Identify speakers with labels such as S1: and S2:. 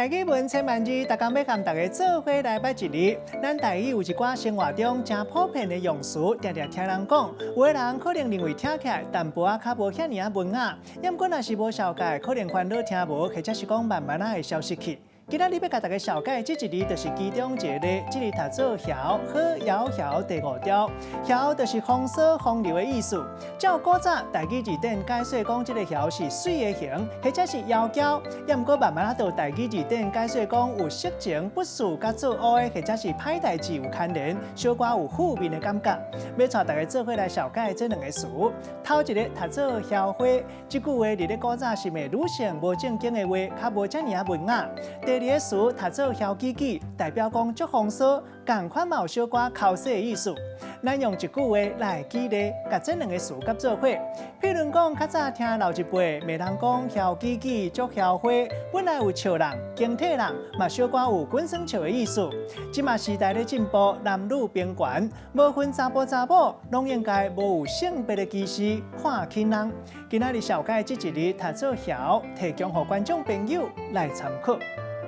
S1: 台語文千萬字，逐工欲佮大家做伙來捌一字。咱台語有一寡生活中誠普遍的用詞，定定聽人講。有的人可能認為聽起來淡薄仔較無遐爾仔文雅，毋過若是無紹介，可能煩惱聽無，或者是講慢慢仔會消失去。今仔日欲共大家紹介這一字，就是其中一个，這字讀做嬈，呵枵曉第五調。嬈就是風騷風流的意思。照古早台語字典解說講，這个嬈是媠的形，或者是妖嬌。也毋過慢慢仔到台語字典解說講，有色情不事佮做烏的，或者是歹代誌有牽連，小可有負面的感覺。欲帶大家做伙來紹介這兩个詞。頭一个讀做嬈花，這句話佇咧古早是罵女性無正經的話，較無遮爾仔文雅。第二个詞讀做嬈杞杞，代表講足風騷，仝款嘛有小可剾洗的意思。咱用一句話來舉例，共這兩个詞佮做伙。譬如講，較早聽老一輩罵人講嬈杞杞足嬈花，本來有笑人、警惕人，嘛小可有滾耍笑的意思。這馬時代咧進步，男女平權，無分查埔查某，攏應該無有性別的歧視，看輕人。今仔日紹介這一字讀做嬈，提供予觀眾朋友來參考。